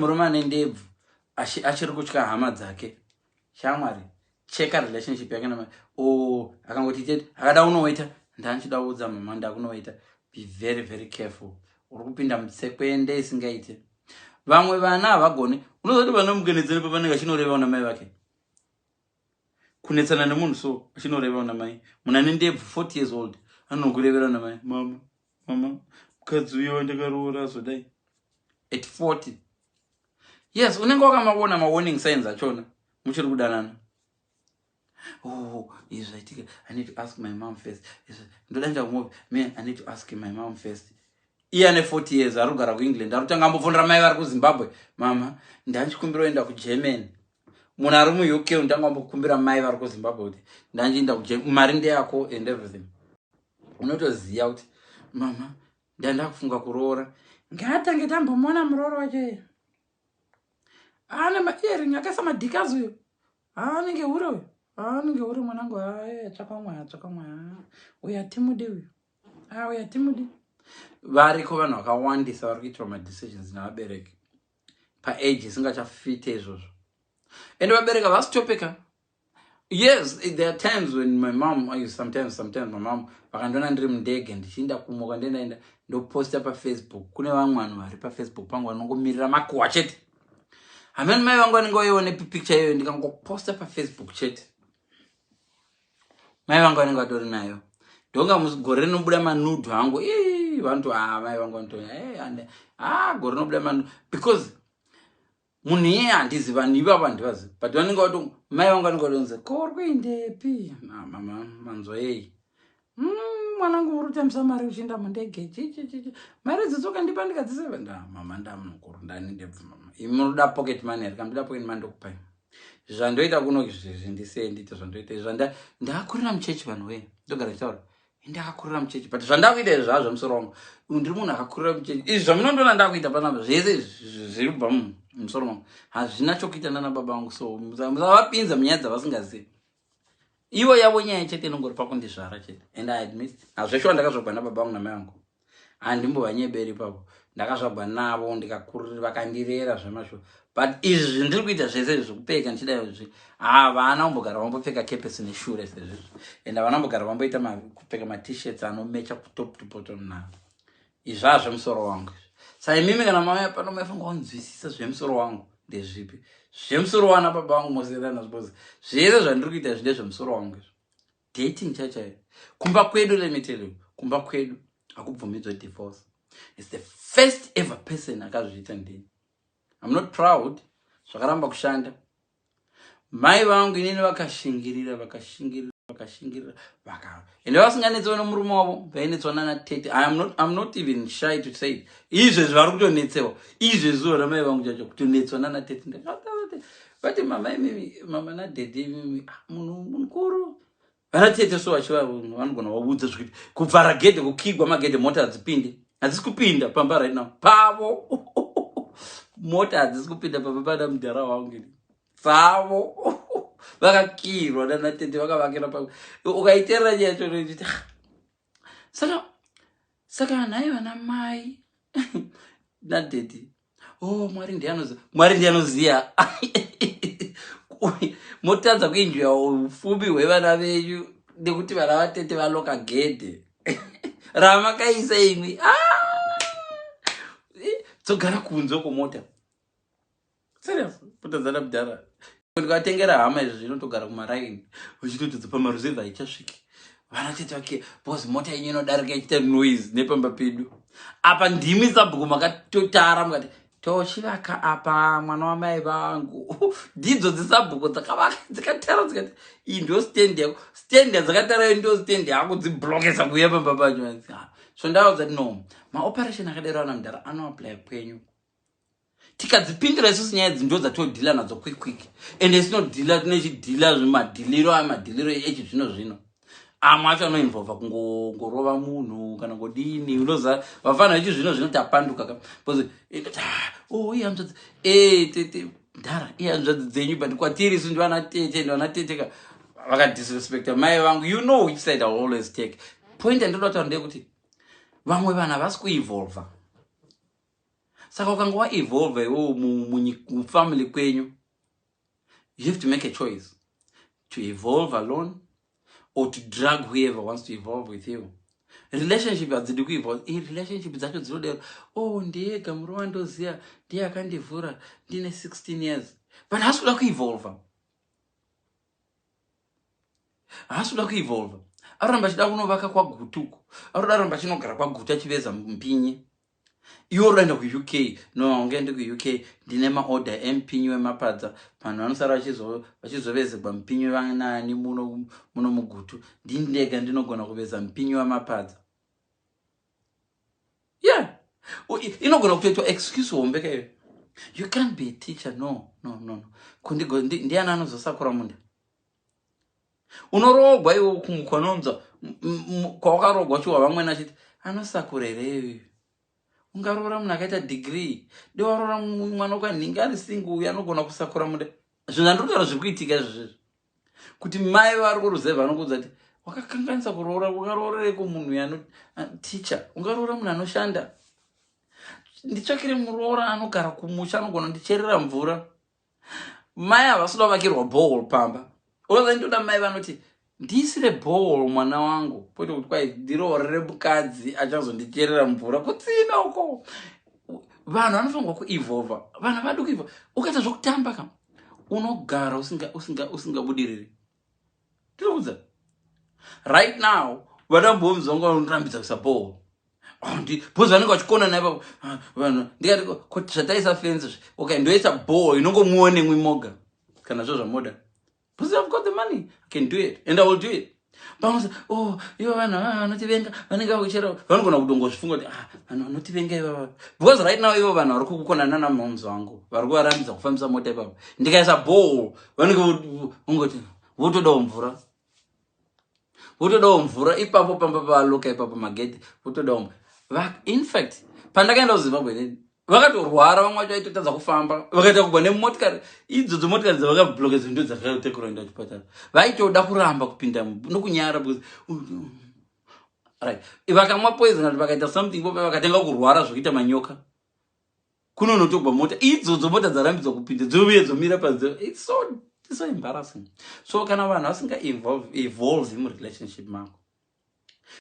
Murume ane ndebvu achiri kutya hama dzake. Shamwari, cheka relationship yake nama o oh, akangoti chete akada unowaita, ndanchida kuudza mama ndakunowaita. Be very very careful, uri kupinda mutsekwende isingaite. Vamwe vana havagoni, unozoti vana mukenedzere pavanenge achinoreva una mai vake, kunetsana nemunhu so achinoreva una mai. Munhu ane ndebvu, 40 years old, anokurevera una mai, "Mama, mama, mukadzi uyo wandakaroora azodai." At 40, yes, unenge wakamaona mawarning signs achona muchiri kudanana. "Oh, izvi zvaitika, I need to ask my mom first. Ndoda kuenda kumovie me, I need to ask my mom first." Iye ane 40 years, ari kugara kuEngland, ari kutanga ambofondera mai vari kuZimbabwe, "Mama, ndanchikumbira kuenda kuGermany." Munhu ari muUK unotanga ambokumbira mai vari kuZimbabwe kuti ndanchienda kuGermany, mari ndeyako and everything. Unotoziva kuti, "Mama, ndanda kufunga kuroora." "Ngatange tambomona murooro wacho, ane maearring akaisa madhikazi uyo, anenge hure uyo, anenge hure mwanangu. Tsvaka umwe, tsvaka umwe uyo, hatimude uyo, uyo hatimude." Variko vanhu vakawandisa vari kuitirwa madecisions navabereki paage isingachafite izvozvo, ende vabereki havasitopeka. Yes, there are times when my mom, sometimes my mom vakandiona ndiri mundege ndichiinda kumwe kwandiendaenda, ndoposta paFacebook. Kune vamwe vanhu vari paFacebook pangu vanongomirira makuhwa chete. Hamene mai vangu vanenge vaione picture iyoyo, ndikangoposta paFacebook chete, mai vangu vanenge vatori nayo. Ndonga gore rinobuda manudes angu, vantu, a mai vangu vanoto, a gore rinobuda manudes, because munhu iyeye handizi, vanhu ivavo handivazivi, but vanenge vato, mai vangu vanenge vatonzi, "Ko uri kuendepi?" "Mama, manzwa ei? Mwanangu, uri kutambisa mari uchienda mundege, chichichichi, mari dzitsoka ndipa ndikadziseva." Nda mama, ndamunukuru, ndani ndebvu mama, imi munoda pocket money here? Kamndoda pocket money, ndokupai. Zvandoita kuno izvezvi, ndisei ndiite zvandoita izvi. Ndakakurira muchechi, vanhu wee, ndogara ndichitaura, ndakakurira muchechi, but zvandakuita izvi zvaa zvemusoro wangu. Ndiri munhu akakurira muchechi. Izvi zvamunondoona ndakuita panapa zvese zviri kubva mumusoro mangu, hazvina chokuita nana baba vangu. So musavapinza munyaya dzavasingazivi ivo. Yavo nyaya chete inongori pakundizvara chete, and I admit, hazveshuwa ndakazvagwa nababa vangu namai vangu, handimbovanyeberi ipapo. Ndakazvagwa navo, ndikakurira, vakandirera zvemashuwa, but izvi zvindiri kuita zvese izvi zvekupfeka ndichida izvi, havana kumbogara vambopfeka kepesi neshure sezvizvi, and havana kumbogara vamboita kupfeka maT-shirts anomecha kutop to bottom. Na izvi zvemusoro wangu. Saka imimi kana mauya pano, maifanira kunzwisisa zvemusoro wangu ndezvipi, zvemusoro wana baba vangu moserana, because zvese zvandiri kuita izvi ndezvemusoro wangu izvi. Dating chaichaiyo kumba kwedu, let me tell you, kumba kwedu hakubvumidzwa divorce. It's the first ever person akazviita ndini. I'm not proud, zvakaramba kushanda. Mai vangu inini vakashingirira, vakashingirira, vakashingirira, vaka ende vasinganetsewa nomurume wavo, vainetswa nana tete. I'm not even shy to say it. Izvezvi vari kutonetsewa izvezvi, vana mai vangu chacho kutonetswa nana tete. Vati, "Mama imimi, mama nadhedhi imimi, ah, munhu mukuru." Vana tete so vachiva vanogona vaudza zvekuti kuvhara gedhe, kukigwa magedhe, mota hadzipindi, hadzisi kupinda pamba right now pavo, mota hadzisi kupinda pamba pana mudhara wangu dzavo, vakakirwa nanatete, vakavakira pa ukaiterera nyaya yacho ichiti, ah, saka nhai vana mai nadhedhi, oh, Mwari ndianoziva, Mwari ndianoziva. Motadza kuenjoya ufumi hwevana venyu nekuti vana vatete valoka gedhe ramakaisa imwi. Ah! Dzogara kunze kwomota, serious, kutadzana mudhara. Ndikatengera hama izvi zvinotogara kumaraini, uchitotodza pamaruzevha haichasviki vana tete vake, because mota yenyu inodarika ichiita noise nepamba pedu apa. Ndimi sabhuku makatotara mukati tochivaka apa, mwana wamai vangu. Ndidzo dzisabhuku dzakavaka, dzikatara, dzikati iyi ndo stand yako, stand yadzakatara ndo stand yako, dziblokesa kuuya pamba pacho. So ndaudza, no maoperation akadero ana mudhara anoapply kwenyu. Tikadzipindira isusu nyaya idzi, ndo dzatodhila nadzo quick quick, ende sinodhila tinechidhila zvemadhiliro amadhiliro echizvino zvino. Amwe acho anoinvolva kungorova munhu kana kudini. Unoziva vafana vechizvino zvino tapanduka ka, because oh, ihanzvadzi e tete mudhara, ihanzvadzi dzenyu, but kwatiri isu ndivana tete, ndivana tete ka. Vakadisrespecta mai vangu. You know which side I always take. Point yandinoda kutaura ndeyekuti vamwe vanhu havasi kuevolva. Saka ukanga waevolve iwewo mufamily kwenyu, you have to make a choice to evolve alone or to drag whoever wants to evolve with you. Relationship hadzidi kuevolve. Relationship dzacho dzinodero. Oh, ndiyega murume wandoziva, ndiye akandivhura ndine 16 years, but haasi kuda kuevolva, haasi kuda kuevolva. Aroramba achida kunovaka kwaGutu uko, aroda aramba achinogara kwaGutu achiveza mupinyi. Iwe uroenda kuUK. No, haungaendi kuUK. Ndine maorder emupinyi wemapadza. Vanhu vanosara vachizovezegwa mupinyi vanani muno muno muGutu? Ndini ndega ndinogona kuveza mupinyi wemapadza. Yeah, inogona kutoitwa excuse hombe kaiyo. You can't be a teacher. No, no, no, no. Ndiani anozosakura munda? Unoroogwa iwe kumukononzwa kwawakaroogwa chiwa vamwene achiti anosakura here? Ungaroora munhu akaita degree, dewaroora mwana ukanhinga ari single uyu anogona kusakura munda. Zvinhu zvandiri kutaura zviri kuitika izvozvo, kuti mai vari kuruzevha vanokuudza kuti wakakanganisa kuroora. Ukaroorereko munhu uyu teacher? Ungaroora munhu anoshanda? Nditsvakire muroora anogara kumusha, anogona kundicherera mvura. Mai havasi kuda kuvakirwa borehole pamba. Unoza ndoda mai vanoti, "Ndiisire borehole, mwana wangu," poite kuti kwai ndiroorere mukadzi achazondicherera mvura kutsime uko. Vanhu vanofanirwa kuevolva. Vanhu vadi kuevolva. Ukaita zvokutamba ka, unogara usingabudiriri. Tiri kudza right now, vadambomzi vanga vanorambidza kuisa borehole because vanenge vachikona naipapo. Ah, vanhu ndikati kuti zvataisa fence, okay, ndoisa borehole inongomuwa nemwi moga kana zvo zvamoda, because I've got the money, I can do it and I will do it. Pamwe, oh, ivo vanhu ava vanotivenga, vanenge vakuchera, vanogona kutongozvifunga kuti, ah, vanhu vanotivenga ivava, because right now ivo vanhu vari kukukona nana moms vangu vari kuvarambidza kufambisa mota ipapa. Ndikaisa borehole, vanenge vongoti votodawo mvura, votodawo mvura ipapo pamba pavaloka ipapo magedhi, votodawo. In fact, pandakaenda kuZimbabwe neni vakatorwara, vamwe vacho vaitotadza kufamba, vakaita kugwa nemotikari idzodzo, motikari dzavakabloka ndo dzakatekura kuenda kuchipatara. Vaitoda kuramba kupinda nokunyara because, right, vakamwa poison ati vakaita something popa, vakatenga kurwara zvokuita manyoka. Kunonotogwa mota idzodzo, mota dzarambidzwa kupinda dzouye dzomira panze. It's so embarrassing. So kana vanhu vasinga evolve murelationship mako.